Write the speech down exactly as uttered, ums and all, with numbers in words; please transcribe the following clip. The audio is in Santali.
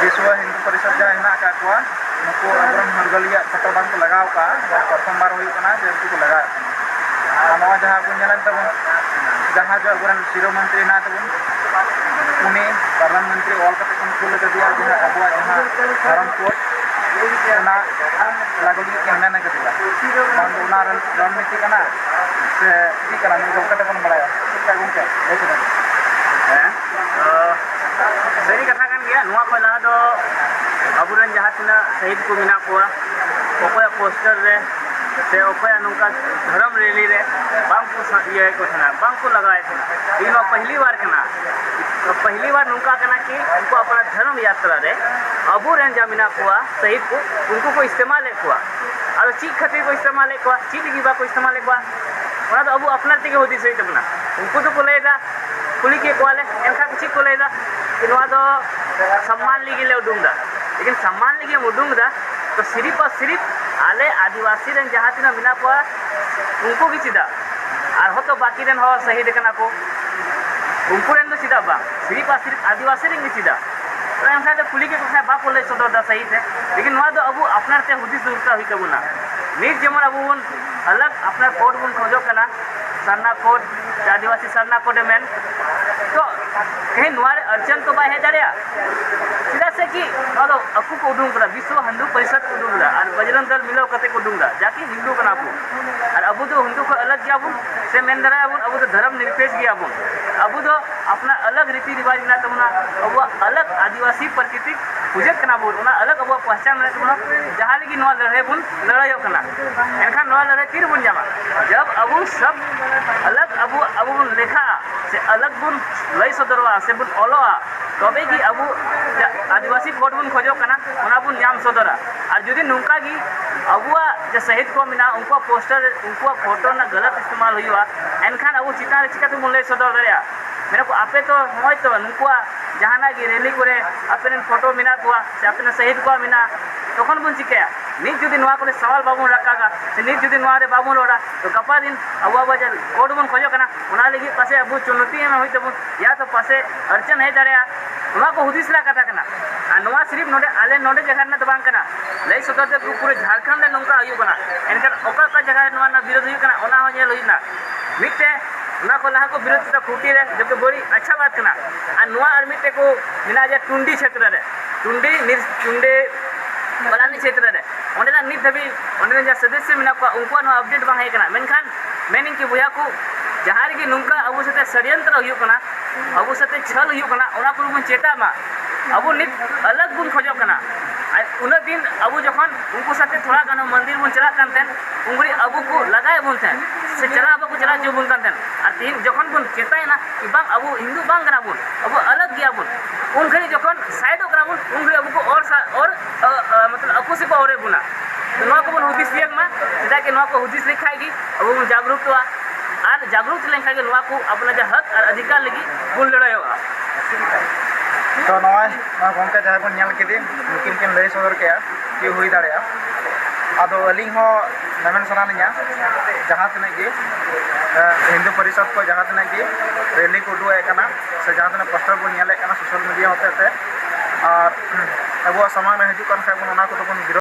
ᱵᱤᱥᱣᱚ ᱦᱤᱱᱫᱩ ᱯᱚᱨᱤᱥᱚᱫᱽ ᱡᱟᱦᱟᱸ ᱦᱮᱱᱟᱜ ᱟᱠᱟᱫ ᱠᱚᱣᱟ, ᱱᱩᱠᱩ ᱟᱵᱚᱨᱮᱱ ᱦᱩᱞᱜᱟᱹᱨᱤᱭᱟᱹ ᱯᱷᱳᱴᱳ ᱵᱟᱝ ᱠᱚ ᱞᱟᱜᱟᱣ ᱠᱟᱜᱼᱟ, ᱡᱟᱦᱟᱸ ᱯᱨᱚᱛᱷᱚᱢ ᱵᱟᱨ ᱦᱩᱭᱩᱜ ᱠᱟᱱᱟ ᱡᱮ ᱩᱱᱠᱩ ᱠᱚ ᱞᱟᱜᱟᱣ ᱠᱟᱱᱟ᱾ ᱟᱨ ᱱᱚᱣᱟ ᱡᱟᱦᱟᱸ ᱵᱚᱱ ᱧᱮᱞᱮᱱ ᱛᱟᱵᱚᱱ, ᱡᱟᱦᱟᱸ ᱡᱚ ᱟᱵᱚᱨᱮᱱ ᱥᱤᱨᱟᱹ ᱢᱚᱱᱛᱨᱤ ᱦᱮᱱᱟᱭ ᱛᱟᱵᱚᱱ, ᱩᱱᱤ ᱯᱨᱚᱫᱷᱟᱱ ᱢᱚᱱᱛᱨᱤ ᱚᱞ ᱠᱟᱛᱮ ᱠᱚ ᱠᱩᱞ ᱟᱠᱟᱫᱮᱭᱟ ᱡᱟᱦᱟᱸ ᱟᱵᱚᱣᱟᱜ ᱡᱟᱦᱟᱸ ᱫᱷᱚᱨᱚᱢ ᱠᱳᱰ, ᱚᱱᱟ ᱞᱟᱹᱜᱩ ᱞᱟᱹᱜᱤᱫ ᱠᱤᱱ ᱢᱮᱱ ᱟᱠᱟᱫᱮᱭᱟ᱾ ᱵᱟᱝ ᱫᱚ ᱚᱱᱟ ᱨᱮᱱ ᱨᱚᱱᱱᱤᱛᱤ ᱠᱟᱱᱟ ᱥᱮ ᱪᱮᱫ ᱠᱟᱱᱟ, ᱱᱚᱝᱠᱟ ᱠᱟᱛᱮ ᱵᱚᱱ ᱵᱟᱲᱟᱭᱟ᱾ ᱪᱮᱫ ᱞᱮᱠᱟ ᱜᱚᱢᱠᱮ? ᱞᱟᱹᱭ ᱠᱮᱫᱟ᱾ ᱦᱮᱸ, ᱛᱚ, ᱥᱟᱹᱨᱤ ᱠᱟᱛᱷᱟ ᱠᱟᱱ ᱜᱮᱭᱟ᱾ ᱱᱚᱣᱟ ᱠᱷᱚᱱ ᱞᱟᱦᱟ ᱫᱚ ᱟᱵᱚᱨᱮᱱ ᱡᱟᱦᱟᱸ ᱛᱤᱱᱟᱹᱜ ᱥᱟᱹᱦᱤᱫ ᱠᱚ ᱢᱮᱱᱟᱜ ᱠᱚᱣᱟ, ᱚᱠᱚᱭᱟᱜ ᱯᱳᱥᱴᱟᱨ ᱨᱮ ᱥᱮ ᱚᱠᱚᱭᱟᱜ ᱱᱚᱝᱠᱟ ᱫᱷᱚᱨᱚᱢ ᱨᱮᱞᱤ ᱨᱮ ᱵᱟᱝ ᱠᱚ ᱥᱟ-, ᱤᱭᱟᱹᱭᱮᱫ ᱠᱚ ᱛᱟᱦᱮᱱᱟ, ᱵᱟᱝ ᱠᱚ ᱞᱟᱜᱟᱣᱮᱫ ᱛᱟᱦᱮᱱᱟ᱾ ᱤᱧ ᱱᱚᱣᱟ ᱯᱟᱹᱦᱞᱤ ᱵᱟᱨ ᱠᱟᱱᱟ, ᱯᱟᱹᱦᱞᱤ ᱵᱟᱨ ᱱᱚᱝᱠᱟ ᱠᱟᱱᱟ ᱠᱤ ᱩᱱᱠᱩ ᱟᱯᱱᱟᱨ ᱫᱷᱚᱨᱚᱢ ᱭᱟᱛᱨᱟ ᱨᱮ ᱟᱵᱚᱨᱮᱱ ᱡᱟ ᱢᱮᱱᱟᱜ ᱠᱚᱣᱟ ᱥᱟᱹᱦᱤᱫ ᱠᱚ, ᱩᱱᱠᱩ ᱠᱚ ᱤᱥᱛᱮᱢᱟᱞᱮᱫ ᱠᱚᱣᱟ᱾ ᱟᱫᱚ ᱪᱮᱫ ᱠᱷᱟᱹᱛᱤᱨ ᱠᱚ ᱤᱥᱛᱮᱢᱟᱞᱮᱫ ᱠᱚᱣᱟ, ᱪᱮᱫ ᱞᱟᱹᱜᱤᱫ ᱵᱟᱠᱚ ᱤᱥᱛᱮᱢᱟᱞᱮᱫ ᱠᱚᱣᱟ, ᱚᱱᱟ ᱫᱚ ᱟᱵᱚ ᱟᱯᱱᱟᱨ ᱛᱮᱜᱮ ᱦᱩᱫᱤᱥ ᱦᱩᱭᱩᱜ ᱛᱟᱵᱚᱱᱟ᱾ ᱩᱱᱠᱩ ᱫᱚᱠᱚ ᱞᱟᱹᱭᱫᱟ, ᱠᱩᱞᱤ ᱠᱮᱫ ᱠᱚᱣᱟᱞᱮ, ᱮᱱᱠᱷᱟᱱ ᱪᱮᱫ ᱠᱚ ᱞᱟᱹᱭᱫᱟ? ᱱᱚᱣᱟ ᱫᱚ ᱥᱚᱢᱢᱟᱱ ᱞᱟᱹᱜᱤᱫ ᱞᱮ ᱩᱰᱩᱝ ᱮᱫᱟ᱾ ᱞᱮᱠᱤᱱ ᱥᱚᱢᱢᱟᱱ ᱞᱟᱹᱜᱤᱫ ᱮᱢ ᱩᱰᱩᱝ ᱮᱫᱟ, ᱛᱚ ᱥᱤᱨᱤᱯ ᱟᱨ ᱥᱤᱨᱤᱯ ᱟᱞᱮ ᱟᱹᱫᱤᱵᱟᱹᱥᱤ ᱨᱮᱱ ᱡᱟᱦᱟᱸ ᱛᱤᱱᱟᱹᱜ ᱢᱮᱱᱟᱜ ᱠᱚᱣᱟ, ᱩᱱᱠᱩ ᱜᱮ ᱪᱮᱫᱟᱜ? ᱟᱨᱦᱚᱸ ᱛᱚ ᱵᱟᱹᱠᱤ ᱨᱮᱱ ᱦᱚᱲ ᱥᱟᱹᱦᱤᱫ ᱟᱠᱟᱱᱟ ᱠᱚ, ᱩᱱᱠᱩ ᱨᱮᱱ ᱫᱚ ᱪᱮᱫᱟᱜ ᱵᱟᱝ? ᱥᱤᱨᱤᱯ ᱟᱨ ᱥᱤᱨᱤᱯ ᱟᱹᱫᱤᱵᱟᱹᱥᱤ ᱨᱮᱱ ᱜᱮ ᱪᱮᱫᱟᱜ? ᱛᱚ ᱮᱱᱠᱷᱟᱱ ᱫᱚ ᱠᱩᱞᱤ ᱠᱮᱫ ᱠᱚ ᱠᱷᱟᱱ ᱵᱟᱠᱚ ᱞᱟᱹᱭ ᱥᱚᱫᱚᱨ ᱮᱫᱟ ᱥᱟᱹᱦᱤᱫ ᱨᱮ᱾ ᱞᱮᱠᱤᱱ ᱱᱚᱣᱟ ᱫᱚ ᱟᱵᱚ ᱟᱯᱱᱟᱨ ᱛᱮ ᱦᱩᱫᱤᱥ ᱫᱚᱨᱠᱟᱨ ᱦᱩᱭᱩᱜ ᱛᱟᱵᱚᱱᱟ᱾ ᱱᱤᱛ ᱡᱮᱢᱚᱱ ᱟᱵᱚ ᱵᱚᱱ ᱟᱞᱟᱜᱽ ᱟᱯᱱᱟᱨ ᱠᱳᱰ ᱵᱚᱱ ᱠᱷᱚᱡᱚᱜ ᱠᱟᱱᱟ, ᱥᱟᱨᱱᱟ ᱠᱳᱰ, ᱟᱹᱫᱤᱵᱟᱹᱥᱤ ᱥᱟᱨᱱᱟ ᱠᱳᱰ ᱮ ᱢᱮᱱ, ᱛᱚ ᱛᱮᱦᱮᱧ ᱱᱚᱣᱟ ᱨᱮ ᱟᱹᱲᱪᱟᱹᱱ ᱛᱚ ᱵᱟᱭ ᱦᱮᱡ ᱫᱟᱲᱮᱭᱟᱜᱼᱟ᱾ ᱪᱮᱫᱟᱜ ᱥᱮ ᱠᱤ ᱱᱚᱣᱟ ᱫᱚ ᱟᱠᱚ ᱠᱚ ᱩᱰᱩᱝ ᱠᱟᱫᱟ, ᱵᱤᱥᱣᱚ ᱦᱤᱱᱫᱩ ᱯᱚᱨᱤᱥᱚᱫᱽ ᱠᱚ ᱩᱰᱩᱝ ᱠᱟᱫᱟ ᱟᱨ ᱵᱚᱡᱽᱨᱚᱝ ᱫᱚᱞ ᱢᱤᱞᱟᱹᱣ ᱠᱟᱛᱮ ᱠᱚ ᱩᱰᱩᱝ ᱠᱟᱫᱟ, ᱡᱟᱠᱤ ᱦᱤᱱᱫᱩ ᱠᱟᱱᱟ ᱵᱚᱱ᱾ ᱟᱨ ᱟᱵᱚ ᱫᱚ ᱦᱤᱱᱫᱩ ᱠᱷᱚᱱ ᱟᱞᱟᱜᱽ ᱜᱮᱭᱟ ᱵᱚᱱ, ᱥᱮ ᱢᱮᱱ ᱫᱟᱲᱮᱭᱟᱜᱼᱟ ᱵᱚᱱ ᱟᱵᱚ ᱫᱚ ᱫᱷᱚᱨᱚᱢ ᱱᱤᱨᱯᱮᱠ ᱜᱮᱭᱟ ᱵᱚᱱ᱾ ᱟᱵᱚ ᱫᱚ ᱟᱯᱱᱟᱨ ᱟᱞᱟᱜᱽ ᱨᱤᱛᱤ ᱨᱤᱣᱟᱡᱽ ᱢᱮᱱᱟᱜ ᱛᱟᱵᱚᱱᱟ, ᱟᱵᱚᱣᱟᱜ ᱟᱞᱟᱜᱽ ᱟᱹᱫᱤᱵᱟᱹᱥᱤ ᱯᱨᱟᱠᱨᱤᱛᱤᱠ ᱯᱩᱡᱟᱹ ᱠᱟᱱᱟ ᱵᱚᱱ, ᱚᱱᱟ ᱟᱞᱟᱜᱽ ᱟᱵᱚᱣᱟᱜ ᱯᱚᱦᱪᱟᱱ ᱢᱮᱱᱟᱜ ᱛᱟᱵᱚᱱᱟ, ᱡᱟᱦᱟᱸ ᱞᱟᱹᱜᱤᱫ ᱱᱚᱣᱟ ᱞᱟᱹᱲᱦᱟᱹᱭ ᱵᱚᱱ ᱞᱟᱹᱲᱦᱟᱹᱭᱚᱜ ᱠᱟᱱᱟ᱾ ᱮᱱᱠᱷᱟᱱ ᱱᱚᱣᱟ ᱞᱟᱹᱲᱦᱟᱹᱭ ᱛᱤ ᱨᱮᱵᱚᱱ ᱧᱟᱢᱟ? ᱡᱟᱵ ᱟᱵᱚ ᱥᱟᱵ ᱟᱞᱟᱜᱽ ᱟᱵᱚ, ᱟᱵᱚ ᱵᱚᱱ ᱞᱮᱠᱷᱟᱜᱼᱟ, ᱥᱮ ᱟᱞᱟᱜᱽ ᱵᱚᱱ ᱞᱟᱹᱭ ᱥᱚᱫᱚᱨᱚᱜᱼᱟ, ᱥᱮ ᱵᱚᱱ ᱚᱞᱚᱜᱼᱟ, ᱛᱚᱵᱮ ᱜᱮ ᱟᱵᱚ ᱡᱟ-, ᱟᱹᱫᱤᱵᱟᱹᱥᱤ ᱠᱳᱰ ᱵᱚᱱ ᱠᱷᱚᱡᱚᱜ ᱠᱟᱱᱟ, ᱚᱱᱟ ᱵᱚᱱ ᱧᱟᱢ ᱥᱚᱫᱚᱨᱟ᱾ ᱟᱨ ᱡᱩᱫᱤ ᱱᱚᱝᱠᱟ ᱜᱮ ᱟᱵᱚᱣᱟᱜ ᱡᱮ ᱥᱟᱹᱦᱤᱫ ᱠᱚ ᱢᱮᱱᱟᱜᱼᱟ, ᱩᱱᱠᱩᱣᱟᱜ ᱯᱳᱥᱴᱟᱨ, ᱩᱱᱠᱩᱣᱟᱜ ᱯᱷᱳᱴᱳ ᱨᱮᱱᱟᱜ ᱜᱟᱞᱟᱛ ᱤᱥᱛᱮᱢᱟᱞ ᱦᱩᱭᱩᱜᱼᱟ, ᱮᱱᱠᱷᱟᱱ ᱟᱵᱚ ᱪᱮᱛᱟᱱ ᱨᱮ ᱪᱤᱠᱟᱹ ᱛᱮᱵᱚᱱ ᱞᱟᱹᱭ ᱥᱚᱫᱚᱨ ᱫᱟᱲᱮᱭᱟᱜᱼᱟ? ᱢᱮᱱᱟ ᱠᱚ, ᱟᱯᱮ ᱛᱚ ᱱᱚᱜᱼᱚᱭ ᱛᱚ ᱱᱩᱠᱩᱣᱟᱜ ᱡᱟᱦᱟᱱᱟᱜ ᱜᱮ ᱨᱮᱞᱤ ᱠᱚᱨᱮ ᱟᱯᱮ ᱨᱮᱱ ᱯᱷᱳᱴᱳ ᱢᱮᱱᱟᱜ ᱠᱚᱣᱟ ᱥᱮ ᱟᱯᱮ ᱨᱮᱱ ᱥᱟᱹᱦᱤᱫ ᱠᱚᱣᱟᱜ ᱢᱮᱱᱟᱜᱼᱟ, ᱛᱚᱠᱷᱚᱱ ᱵᱚᱱ ᱪᱤᱠᱟᱹᱭᱟ? ᱱᱤᱛ ᱡᱩᱫᱤ ᱱᱚᱣᱟ ᱠᱚᱨᱮ ᱥᱟᱣᱟᱞ ᱵᱟᱵᱚᱱ ᱨᱟᱠᱟᱵᱟ ᱥᱮ ᱱᱤᱛ ᱡᱩᱫᱤ ᱱᱚᱣᱟ ᱨᱮ ᱵᱟᱵᱚᱱ ᱨᱚᱲᱟ, ᱛᱚ ᱜᱟᱯᱟ ᱫᱤᱱ ᱟᱵᱚ, ᱟᱵᱚ ᱡᱮ ᱠᱳᱰ ᱵᱚᱱ ᱠᱷᱚᱡᱚᱜ ᱠᱟᱱᱟ, ᱚᱱᱟ ᱞᱟᱹᱜᱤᱫ ᱯᱟᱥᱮ ᱟᱵᱚ ᱪᱩᱱᱚᱛᱤ ᱮᱢ ᱦᱩᱭᱩᱜ ᱛᱟᱵᱚᱱ, ᱭᱟ ᱛᱚ ᱯᱟᱥᱮ ᱟᱹᱲᱪᱟᱹᱱ ᱦᱮᱡ ᱫᱟᱲᱮᱭᱟᱜᱼᱟ᱾ ᱱᱚᱣᱟ ᱠᱚ ᱦᱩᱫᱤᱥ ᱨᱮᱱᱟᱜ ᱠᱟᱛᱷᱟ ᱠᱟᱱᱟ᱾ ᱟᱨ ᱱᱚᱣᱟ ᱥᱤᱨᱤᱯ ᱱᱚᱰᱮ, ᱟᱞᱮ ᱱᱚᱰᱮ ᱡᱟᱭᱜᱟ ᱨᱮᱱᱟᱜ ᱫᱚ ᱵᱟᱝ ᱠᱟᱱᱟ, ᱞᱟᱹᱭ ᱥᱚᱫᱚᱨ ᱫᱚ ᱯᱩᱨᱟᱹ ᱡᱷᱟᱲᱠᱷᱚᱸᱰ ᱨᱮ ᱱᱚᱝᱠᱟ ᱦᱩᱭᱩᱜ ᱠᱟᱱᱟ᱾ ᱮᱱᱠᱷᱟᱱ ᱚᱠᱟ ᱚᱠᱟ ᱡᱟᱭᱜᱟ ᱨᱮ ᱱᱚᱣᱟ ᱨᱮᱱᱟᱜ ᱵᱤᱨᱳᱫᱷ ᱦᱩᱭᱩᱜ ᱠᱟᱱᱟ, ᱚᱱᱟ ᱦᱚᱸ ᱧᱮᱞ ᱦᱩᱭ ᱮᱱᱟ᱾ ᱢᱤᱫᱴᱮᱱ ᱚᱱᱟ ᱠᱚ ᱞᱟᱦᱟ ᱠᱚ ᱵᱤᱨᱳᱫᱷ ᱠᱮᱫᱟ ᱠᱷᱩᱸᱴᱤ ᱨᱮ, ᱡᱚᱵᱠᱤ ᱵᱟᱹᱲᱤᱡ ᱟᱪᱪᱷᱟ ᱵᱟᱛ ᱠᱟᱱᱟ᱾ ᱟᱨ ᱱᱚᱣᱟ ᱟᱨ ᱢᱤᱫᱴᱮᱱ ᱠᱚ ᱢᱮᱱᱟᱜᱼᱟ ᱡᱮ ᱴᱩᱱᱰᱤ ᱪᱷᱮᱛᱨᱚ ᱨᱮ, ᱴᱩᱱᱰᱤ ᱱᱤᱨ-, ᱴᱩᱱᱰᱤ ᱯᱟᱞᱟᱱᱤ ᱪᱷᱮᱛᱨᱚ ᱨᱮ, ᱚᱸᱰᱮᱱᱟᱜ ᱱᱤᱛ ᱫᱷᱟᱹᱵᱤᱡ ᱚᱸᱰᱮ ᱨᱮᱱ ᱡᱟᱦᱟᱸ ᱥᱚᱫᱚᱥᱥᱚ ᱢᱮᱱᱟᱜ ᱠᱚᱣᱟ, ᱩᱱᱠᱩᱣᱟᱜ ᱱᱚᱣᱟ ᱟᱯᱰᱮᱴ ᱵᱟᱝ ᱦᱮᱡ ᱟᱠᱟᱱᱟ᱾ ᱢᱮᱱᱠᱷᱟᱱ ᱢᱮᱱᱤᱧ ᱠᱤ ᱵᱚᱭᱦᱟ ᱠᱚ, ᱡᱟᱦᱟᱸ ᱨᱮᱜᱮ ᱱᱚᱝᱠᱟ ᱟᱵᱚ ᱥᱟᱛᱮ ᱥᱚᱲᱭᱚᱱᱛᱨᱚ ᱦᱩᱭᱩᱜ ᱠᱟᱱᱟ, ᱟᱵᱚ ᱥᱟᱛᱮ ᱪᱷᱟᱞ ᱦᱩᱭᱩᱜ ᱠᱟᱱᱟ, ᱚᱱᱟ ᱠᱚᱨᱮ ᱵᱚᱱ ᱪᱮᱴᱟᱜ ᱢᱟ᱾ ᱟᱵᱚ ᱱᱤᱛ ᱟᱞᱟᱜᱽ ᱵᱚᱱ ᱠᱷᱚᱡᱚᱜ ᱠᱟᱱᱟ᱾ ᱟᱨ ᱩᱱᱟᱹᱜ ᱫᱤᱱ ᱟᱵᱚ ᱡᱚᱠᱷᱚᱱ ᱩᱱᱠᱩ ᱥᱟᱛᱮ ᱛᱷᱚᱲᱟ ᱜᱟᱱ ᱢᱚᱱᱫᱤᱨ ᱵᱚᱱ ᱪᱟᱞᱟᱜ ᱠᱟᱱ ᱛᱟᱦᱮᱸᱱ, ᱩᱱ ᱜᱷᱟᱹᱲᱤᱡ ᱟᱵᱚ ᱠᱚ ᱞᱟᱜᱟᱭᱮᱫ ᱵᱚᱱ ᱛᱟᱦᱮᱸᱱ, ᱥᱮ ᱪᱟᱞᱟᱜ ᱵᱟᱠᱚ ᱪᱟᱞᱟᱜ ᱦᱚᱪᱚ ᱵᱚᱱ ᱠᱟᱱ ᱛᱟᱦᱮᱸᱱ᱾ ᱟᱨ ᱛᱮᱦᱮᱧ ᱡᱚᱠᱷᱚᱱ ᱵᱚᱱ ᱪᱮᱛᱟᱭᱮᱱᱟ ᱠᱤ ᱵᱟᱝ, ᱟᱵᱚ ᱦᱤᱱᱫᱩ ᱵᱟᱝ ᱠᱟᱱᱟ ᱵᱚᱱ, ᱟᱵᱚ ᱟᱞᱟᱜᱽ ᱜᱮᱭᱟ ᱵᱚᱱ, ᱩᱱ ᱜᱷᱟᱹᱲᱤᱡ ᱡᱚᱠᱷᱚᱱ ᱥᱟᱭᱤᱰᱚᱜ ᱠᱟᱱᱟ ᱵᱚᱱ, ᱩᱱ ᱜᱷᱟᱹᱲᱤᱡ ᱟᱵᱚ ᱠᱚ ᱚᱨ ᱥᱟ-, ᱚᱨ, ᱟ, ᱟ, ᱢᱚᱛᱞᱚᱵ ᱟᱠᱚ ᱥᱮᱫ ᱠᱚ ᱚᱨᱮᱫ ᱵᱚᱱᱟ᱾ ᱱᱚᱣᱟ ᱠᱚᱵᱚᱱ ᱦᱩᱫᱤᱥ ᱛᱤᱭᱟᱹᱜ ᱢᱟ, ᱪᱮᱫᱟᱜ ᱠᱤ ᱱᱚᱣᱟ ᱠᱚ ᱦᱩᱫᱤᱥ ᱞᱮᱠᱷᱟᱡ ᱜᱮ ᱟᱵᱚ ᱵᱚᱱ ᱡᱟᱜᱽᱨᱩᱠᱛᱚᱜᱼᱟ᱾ ᱟᱨ ᱡᱟᱜᱽᱨᱩᱠ ᱞᱮᱱᱠᱷᱟᱡ ᱜᱮ ᱱᱚᱣᱟ ᱠᱚ ᱟᱵᱚᱱᱟᱜ ᱡᱟᱦᱟᱸ ᱦᱚᱠ ᱟᱨ ᱚᱫᱷᱤᱠᱟᱨ ᱞᱟᱹᱜᱤᱫ ᱵᱚᱱ ᱞᱟᱹᱲᱦᱟᱹᱭᱚᱜᱼᱟ᱾ ᱛᱚ ᱱᱚᱜᱼᱚᱭ ᱱᱚᱣᱟ ᱜᱚᱢᱠᱮ ᱡᱟᱦᱟᱸᱭ ᱵᱚᱱ ᱧᱮᱞ ᱠᱮᱫᱮ, ᱱᱩᱠᱤᱱ ᱠᱤᱱ ᱞᱟᱹᱭ ᱥᱚᱫᱚᱨ ᱠᱮᱜᱼᱟ ᱪᱮᱫ ᱦᱩᱭ ᱫᱟᱲᱮᱭᱟᱜᱼᱟ᱾ ᱟᱫᱚ ᱟᱹᱞᱤᱧ ᱦᱚᱸ ᱢᱮᱢᱮᱱ ᱥᱟᱱᱟ ᱞᱤᱧᱟ, ᱡᱟᱦᱟᱸ ᱛᱤᱱᱟᱹᱜ ᱜᱮ ᱮ, ᱦᱤᱱᱫᱩ ᱯᱚᱨᱤᱥᱚᱫᱽ ᱠᱚ ᱡᱟᱦᱟᱸ ᱛᱤᱱᱟᱹᱜ ᱜᱮ ᱨᱮᱞᱤ ᱠᱚ ᱩᱰᱩᱠ ᱮᱫ ᱠᱟᱱᱟ, ᱥᱮ ᱡᱟᱦᱟᱸ ᱛᱤᱱᱟᱹᱜ ᱯᱳᱥᱴᱟᱨ ᱵᱚᱱ ᱧᱮᱞᱮᱫ ᱠᱟᱱᱟ ᱥᱳᱥᱟᱞ ᱢᱤᱰᱤᱭᱟ ᱦᱚᱛᱮᱛᱮ, ᱟᱨ ᱟᱵᱚᱣᱟᱜ ᱥᱟᱢᱟᱝ ᱨᱮ ᱦᱤᱡᱩᱜ ᱠᱟᱱ ᱠᱷᱟᱡ ᱵᱚᱱ, ᱚᱱᱟ ᱠᱚᱫᱚ ᱵᱚᱱ ᱵᱤᱨᱳᱫᱷ